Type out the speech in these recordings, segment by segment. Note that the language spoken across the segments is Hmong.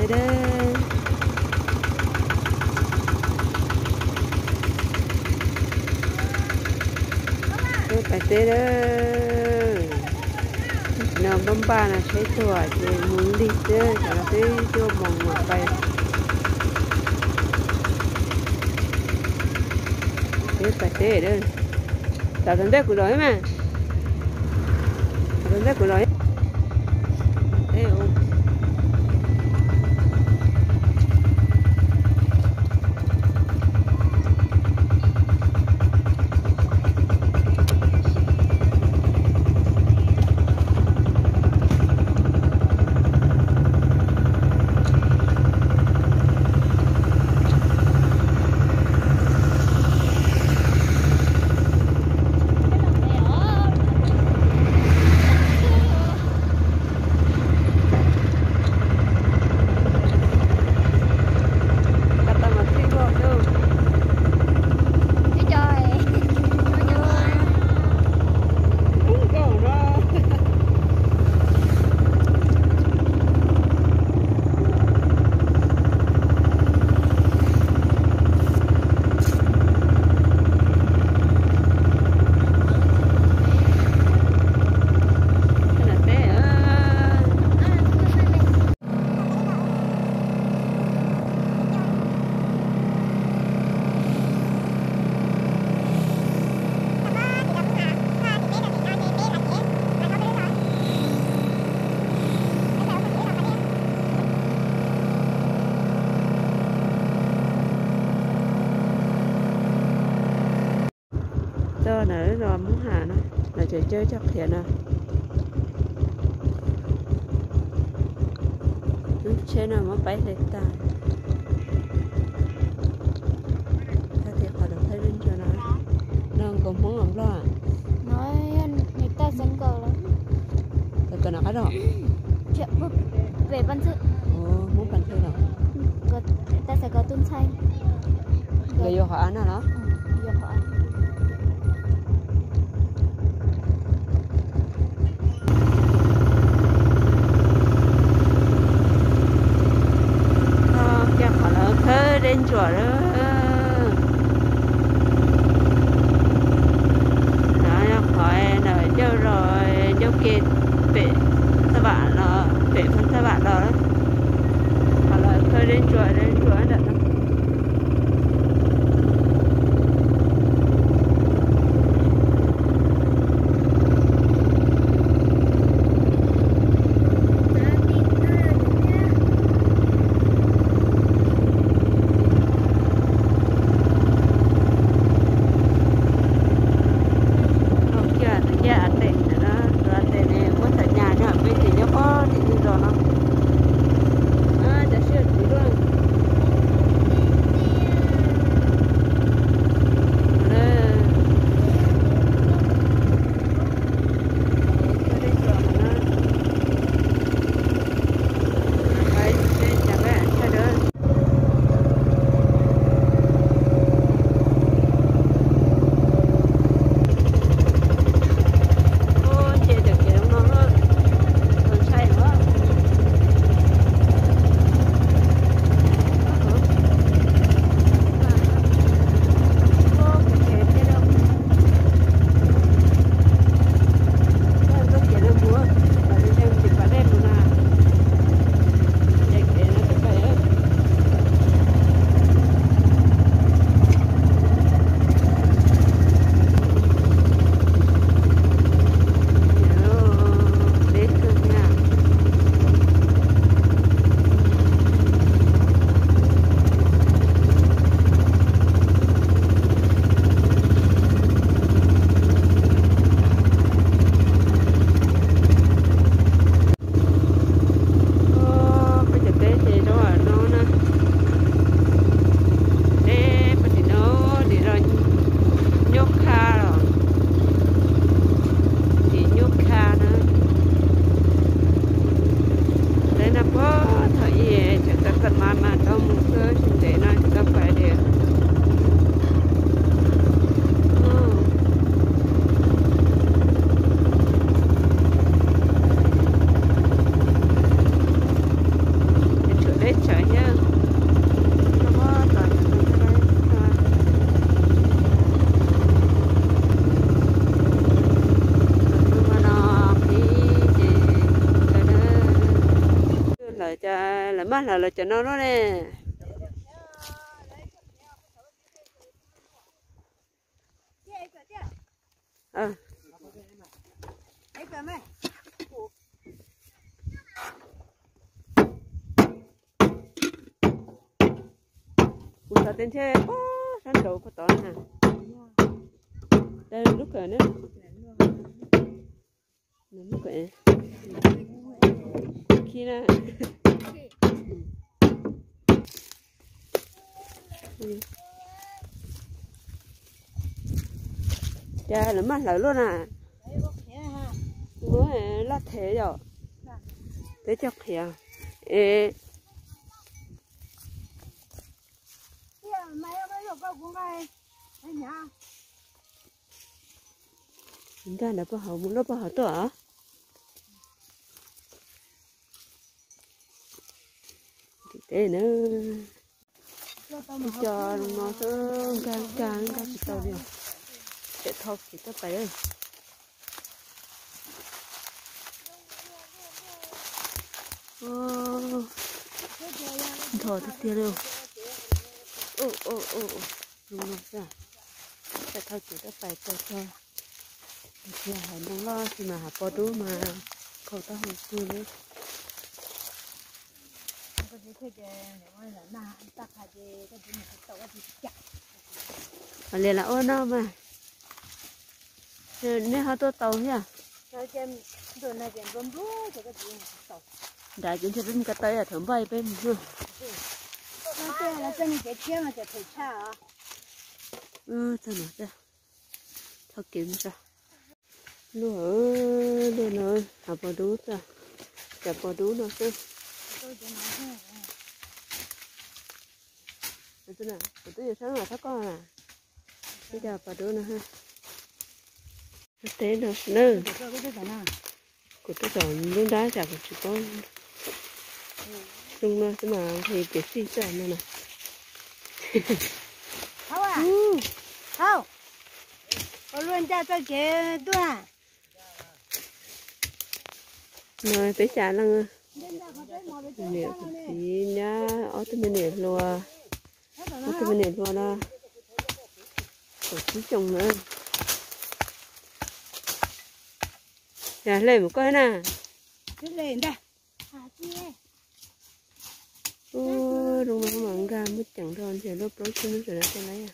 Peb pais teb lawm. No npaj npaj no saib tuag ces mus lig xwb, tam no twb cuaj moos mam pais. Peb pais teb lawm. Tam tom ntej kuv los mas. Tam tom ntej kuv los. Txog ntawm lub zos Moob Ham no, lawv tseem cog coj qhiav no. Lub tsheb no muab pab hle tag. Tag tim qhov lawv thawj zej ntsuas no. No nkaus Hmoob los Nplog? Tawm kawm nram qab zog? Hmoob Pas Ntxhw los? Lawv yuav qhov av no los? Kiag qhov lawv thawj zej ntsuas lawm. No yog qhov ntawm ncauj zos, ncauj ke pem Thaj Vam los, pem Thaj Vam los. Qhov lawv thawj zej ntsuas, zej ntsuas ntawm no. Kiag tus caij av tes ntawm no, tus av tes ne muab txham nyas nyob peb tim nyob pob tim ntug zos no. Cov siab txiv luaj. Maj hlawv lawv cov no luaj ne. Kuv xav tias ntshe pob sab nraud puag tod na. Lub kawm na. Khi na. Cas lawv maj hlawv luaj na. Muab laj thev yom. Peb coj qhiav es nkag nrad paj hauv, mus luaj paj hauv tuaj. Tim teb na. Cov no xwb, nkag nkag nkag tsis tau li. Ces thau kev tuaj pais. Nthos tiag tiag li. Zoo no xwb. Ces thau kev tuaj pais tau txog. Tias hav ntoo loj xwb mas hav pos dub mas khaus taub hau kawg li. Li las ua no mas. Nej ho tuaj tau thiab? Nram ces ntshe peb mus ko taw ib yam thaum npaj peb mus. Txog no, thau kev mus tso. Luaj, luaj no, hav pos dub xwb, cov pos dub no xwb. Kuv twb yuav sab no thab koj na, ib co pos dub no. Teb no na, kuv twb tsom lub nrab tsam kuv tsis paub. Zoo no xwb mas nqhis piam txij xwb no na. Hauj, ua luaj ncaj txoj kev tuaj. No peb xya leej, niam txiv nyab, ob tug me niam hluas, ob tug me niam hluas no, kaum tsib xyoos na. Yog hle mus koj na. Ub, zoo no mas nkag muaj ceem rau ntshe lub plaub tsib hnub tseem no tej lawm.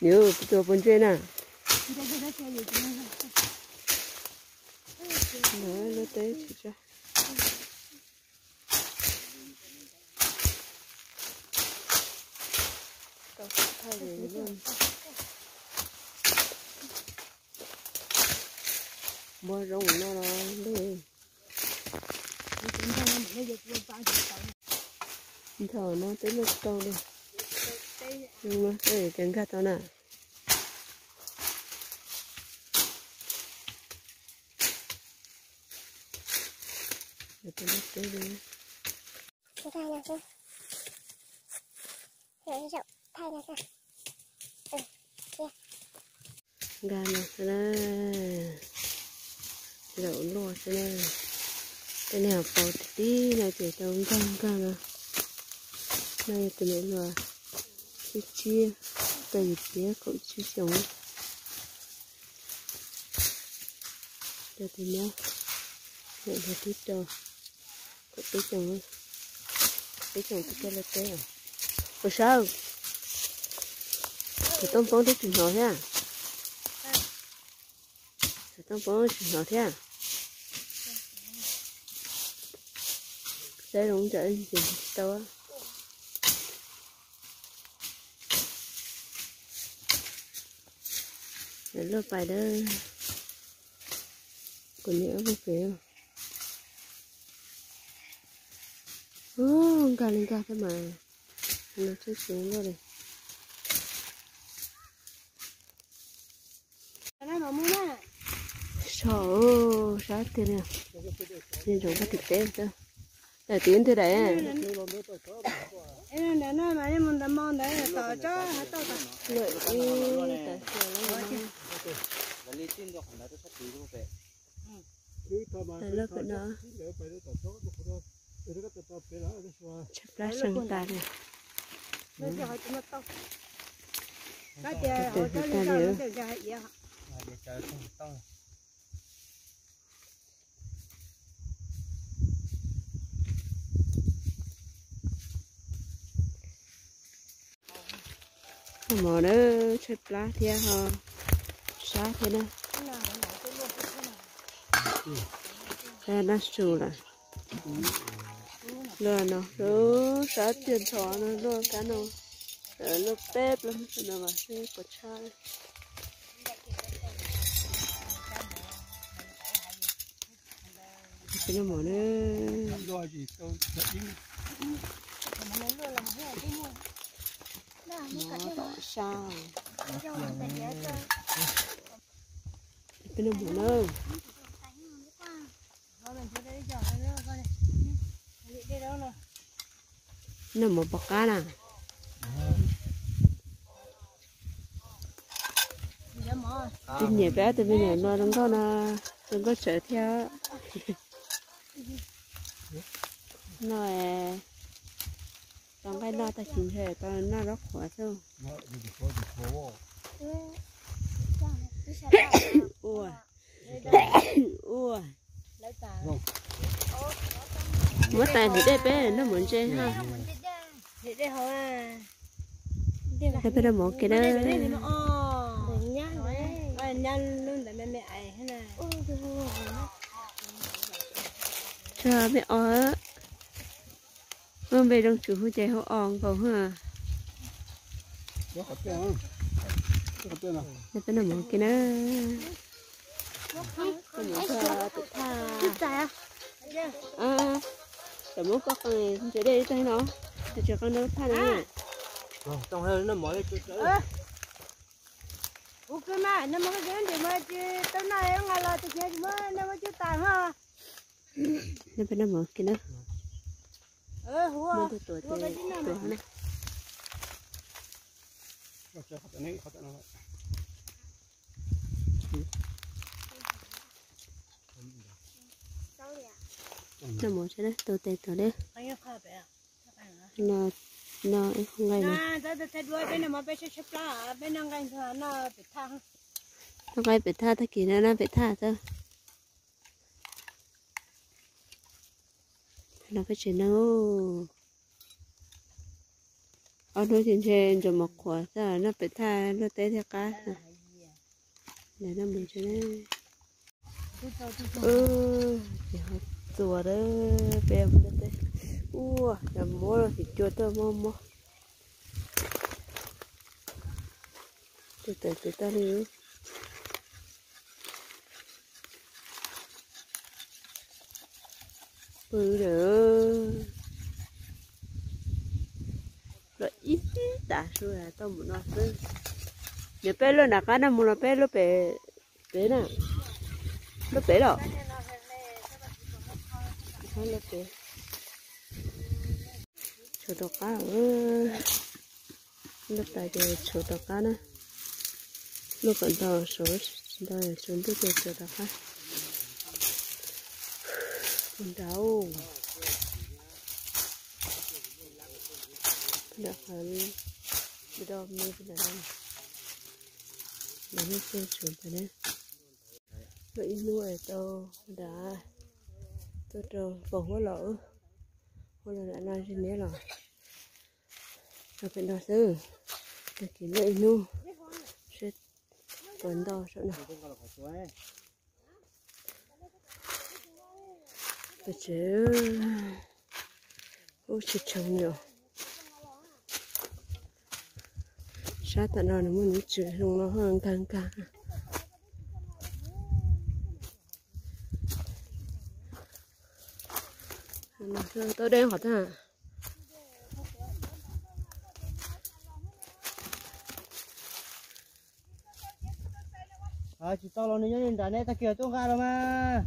Yus tus puas ntse na. Lawv lub teb tsis tso. Muab zoo no los ntuj. Nthos no teb luaj tau li. Zoo no ces nkag tau na. Nkag no xwb na, zaum luaj xwb na. Tej niag pos tib tib no ces tau nkag nkag no. No yog tus niam hluas tshiab tshiab, tau yus tiav kaum tsib xyoos. Cov tus nyab, niam hluas tib rau, kaum peb xyoos, peb xyoos twb coj lawv teb. Ua saib, xov tooj poob twb tsis hnov thiab. Xov tooj poob tsis hnov thiab. Saib zoo ntawm ces tsis tau. Lawv luaj pais lawm. Kuv niam ua pem. Ub, nkag li nkag thiab mas. No tsheb tsis luaj li. Saum sab tiag li. Yeej zoo nkag tim teb xwb. Daim tid ntiag daim. Lawm ib tas xiav lawm. Lub pem no tshaib plab seev tas li. Tus tas li. Noj mov na, tshaib plab thiab ho sab thiab na. Noj su lawm. Luaj no, sab tiag nrho no luaj kab no. Luaj peb plaub no mas seb puas tshaj. Peb noj mov na. Mov tom sab. Peb noj mov na. Noj mov pom qab na. Tus niam peb ob tug me nyuam no zoo nkauj no, zoo nkauj tsawv thiab. No tau nqaij noj tag kis ntshe tau noj zaub qhuav xwb. Ua, ua. Muab tais hliv dej peb noj mov ntse ha. Peb noj mov ke na. Tso me o. Muaj npe zoo tswv hu ces hu os nkaus ha. Peb noj mov ke na. Tam muab poj qee ntse dej tag no, tsis qee no lub thaj no. Ua kawg mas, noj mov kawg ntim mas tsis tau noj nqa los tus kiag tsis muab noj muab cub tas ho. Peb noj mov ke na. Muaj tus tuav ces tuav na. Noj mov tso na, tus tes tuav na. No, no ib qho nqaij no. Noj nqaij pem thaj tag kis no, noj pem thaj xwb. Los peb tsev neeg, ob hnub ces ntshe ntsaum mov qhuav xwb, noj pem thaj luaj teb thiaj qab. Noj mov tso na. Ces ho txuas peb mus luaj teb. Ua cas muab los tim cua tuaj mob mob. Tus tawm tus tag li. Pw lawm. Los ib tas su tau mus no xwb. Nws peb luaj nram qab no mus los peb luaj pem, pem na. Luaj pem los. Luaj pem. Tshuav tom qab. Luaj tas ces tshuav tom qab na. Luaj kom ntau, tshuav ntau tshuav ntuj ces tshuav tom qab. Ua nrau. Nram qab do me nram no. Nram no ces tshuav ntawd na. Luaj ib hnub tau nrad tuaj rau pos huab los, huab los nram no zis neb los. Rau pem no xwb, tag kis luaj ib hnub seb puas ntau saum no. Pem tsev ub tsis tshee yom. Sab tom no nws muaj nws tswm zoo no nkag nkag. Tau deb qhov tag. Tsis tau los nws nyob li nram ne, tag kis tuaj nqa los mas.